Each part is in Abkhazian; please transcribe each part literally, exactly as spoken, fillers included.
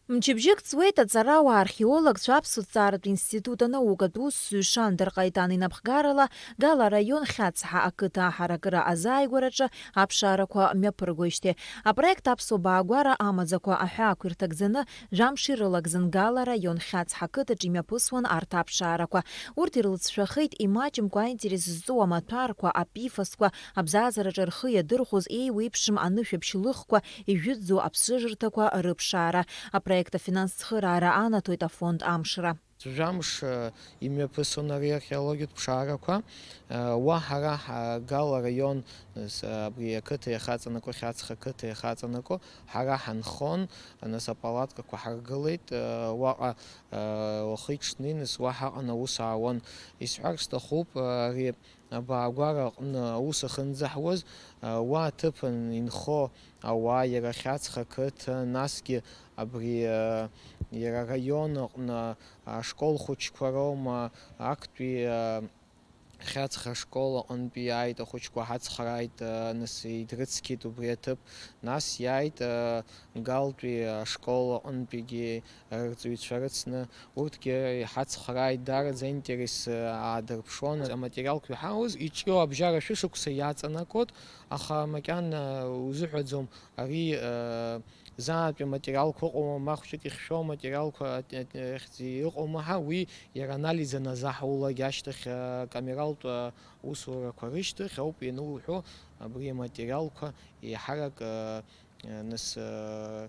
Мчыбжьык ҵуеит аҵарауаа археологцәа Аԥсуа ҭҵааратә институт анаукатә усзуҩ Шандыр Ҟаитан инапхгарала Гала араион Хьацҳа ақыҭа аҳаракыра азааигәараҿы аԥшаарақәа мҩаԥыргоижьҭеи. Апроект аԥсуа баагәара амаӡақәа аҳәаақәа ирҭагӡаны, жәамш ирылагӡан Гала араион Хьацҳа ақыҭаҿ имҩаԥысуан арҭ аԥшаарақәа. Урҭ ирлыҵшәахеит имаҷымкәа аинтерес зҵоу амаҭәарқәа, апифосқәа, абзазараҿы рхы иадырхәоз еиуеиԥшым анышәаԥшь лыхқәа ижәытәӡоу аԥсыжырҭақәа рыԥшаара. Апроект афинанс цхыраара анаҭоит афонд Амшра. Жәамш, э, имҩаԥысон ари археологиатә ԥшаарақәа. Э, уа ҳара ҳа-, Гала араион, нас, абри ақыҭа иахаҵанаго, Хьацха ақыҭа иахаҵанаго, ҳара ҳанхон, нас апалаткақәа ҳаргылеит, э, уаҟа, э, уахи-ҽни, нас уа ҳаҟан аус аауан. Исҳәар сҭахуп, э, ари абаагәара аҟны аус ахьынӡаҳуаз, уа аҭыԥан инхо ауаа, иара Хьацха ақыҭа, насгьы абри, иара араион аҟны ашкол хәыҷқәа роума, актәи, Хьацха ашкол аҟынтәи иааит ахәыҷқәа, ҳацхрааит, нас идрыцқьеит убри аҭыԥ, нас иааит, Галтәи ашкол аҟынтәигьы рҵаҩцәа рыцны, урҭгьы иҳацхрааит, даараӡа аинтерес, э, аадырԥшуан. Аматериалқәа иҳауз иҿио абжьара шәышықәса иаҵанакуеит, аха макьана узыҳәаӡом, ари, э, заатәи аматериалқәа ыҟоума, ма хәҷык ихьшәо аматериалқәа, э, э, ахьӡ-, ыҟоума ҳәа, уи иара анализ аназаҳулак ашьҭахь, э, камералтә, э, усурақәа рышьҭахь ауп иануҳәо абри аматериалқәа еиҳарак, э, Нас, э,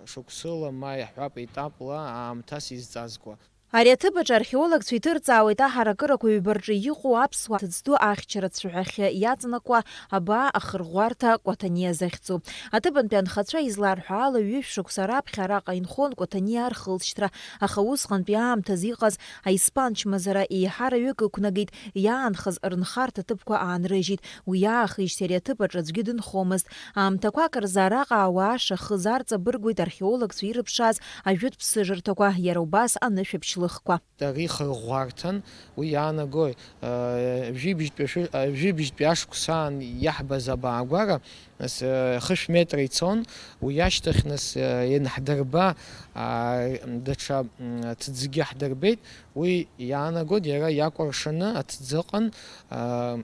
шықәсыла, ма иаҳҳәап, етапла аамҭас изҵазкуа. Ари аҭыԥ аҿы археологцәа иҭырҵаауеит аҳаракырақәа ҩба рҿы иҟоу аԥсуа ҭыӡ ду ахьчара цәаҳәахьы иаҵанакуа абаа ахырӷәӷәарҭа Кәаҭаниа захьӡу. Аҭыԥантәи анхацәа изларҳәо ала, ҩышә шықәса раԥхьа араҟа инхон Кәаҭаниа архылҵшьҭра, аха усҟантәи аамҭазы иҟаз аиспан чмазара еиҳараҩык ықәнагеит, иаанхаз рынхарҭа ҭыԥқәа аанрыжьит. Уи аахижьҭеи ари аҭыԥ аҿы аӡәгьы дынхомызт. Аамҭақәак рзы араҟа ауаа шахыз арҵабыргуеит археологцәа ирыԥшааз ажәытә ԥсыжырҭақәа, иара убас анышәаԥшь лыхқәа. Ари хырӷәӷәарҭан, уи иаанагои, э, жәибжьтәи ашәы-, э, жәибжьтәи ашықәсаан иаҳбаз абаагәара, нас, э, хышә метра ицон, уи ашьҭахь, нас, э, ианҳдырба, а, даҽа, м, ҭӡгьы ҳдырбеит, уи иаанагоит, иара иакәыршаны аҭӡы ыҟан, а,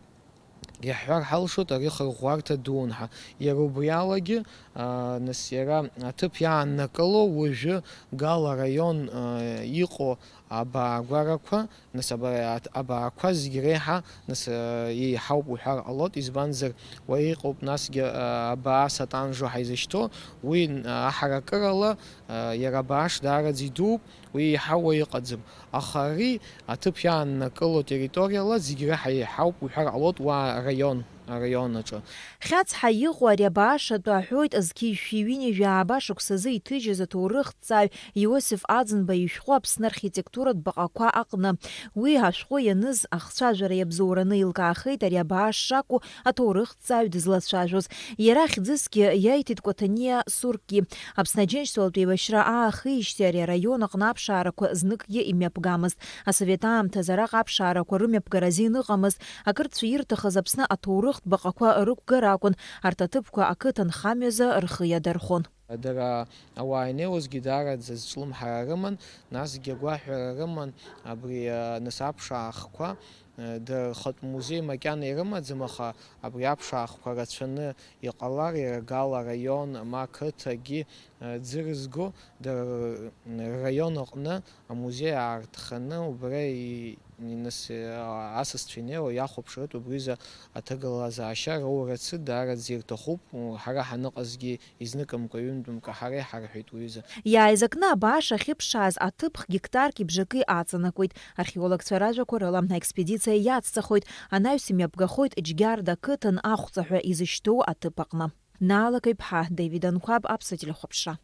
Иаҳҳәар ҳалшоит, ари хырӷәӷәарҭа дуун ҳәа. Иара убри алагьы, аа, нас иара аҭыԥ иааннакыло уажәы Гала араион, аа, иҟоу абаагәарақәа, нас аба-, аҭ-, абаақәа зегь реиҳа, нас, аа, еиҳауп уҳәар ҟалоит, избанзар, уа иҟоуп насгьы, аа, абаа сатанжо ҳаизышьҭоу, уи, аа, аҳаракырала, аа, иара абааш даараӡа идууп, Уи еиҳау уаҩ ыҟаӡам. Аха ари аҭыԥ иааннакыло территориала зегь реиҳа еиҳауп уҳәар ҟалоит уа араион, араион аҿы. Хьацҳа иҟоу ари абааш атәы аҳәоит зқьи жәшәи ҩынҩажәи ааба шықәсазы иҭыжьыз аҭоурыхҭҵааҩ Иосиф Аӡынба ишәҟәы Аԥсны архитектуратә баҟақәа аҟны. Уи ашәҟәы ианыз ахцәажәара иабзоураны еилкаахеит ари абааш шакәу аҭоурыхҭҵааҩ дызлацәажәоз. Иара хьӡысгьы иаиҭеит Кәаҭаниа Суркгьы. Аԥсны Аџьынџьтәылатә еибашьра аахижьҭеи ари араион аҟны аԥшаарақәа зныкгьы имҩаԥгамызт. Асовет аамҭазы араҟа аԥшаарақәа рымҩаԥгара азин ыҟамызт. Акырцәа ирҭахыз Аԥсны аҭоурыхтә баҟақәа рықәгара акәын. Арҭ аҭыԥқәа ақыҭанхамҩазы рхы иадырхәон. Дара ауаа инеиуазгьы даараӡа зҿлымҳара рыман, насгьы агәаҳәара рыман абри, а, нас аԥшаахқәа, а, дара рхатә музеи макьана ирымаӡам, аха абри аԥшаахқәа рацәаны иҟалар, иара Гала араион, ма ақыҭагьы, а, ӡы рызго, дара р-, рраион аҟны амузеи аарҭханы, убра и-, и-, нас, а, асасцәа инеиуа иахәаԥшратә убриазы аҭагылазаашьа роурацы даараӡа ирҭахуп, ҳара ҳаныҟазгьы Изныкымкәа, ҩынтәымк аҳара иҳарҳәеит уҩыза. Иааизакны абааш ахьыԥшааз аҭыԥ гектарки бжаки аҵанакуеит. Археологцәа ражәақәа рыла, аекспедициа иацҵахоит, анаҩс имҩаԥгахоит Џьгьарда ақыҭан Ахәҵа ҳәа изышьҭоу аҭыԥ аҟны. Наала Каҩԥҳа, Давид Анқәаб, Аԥсуа телехәаԥшра.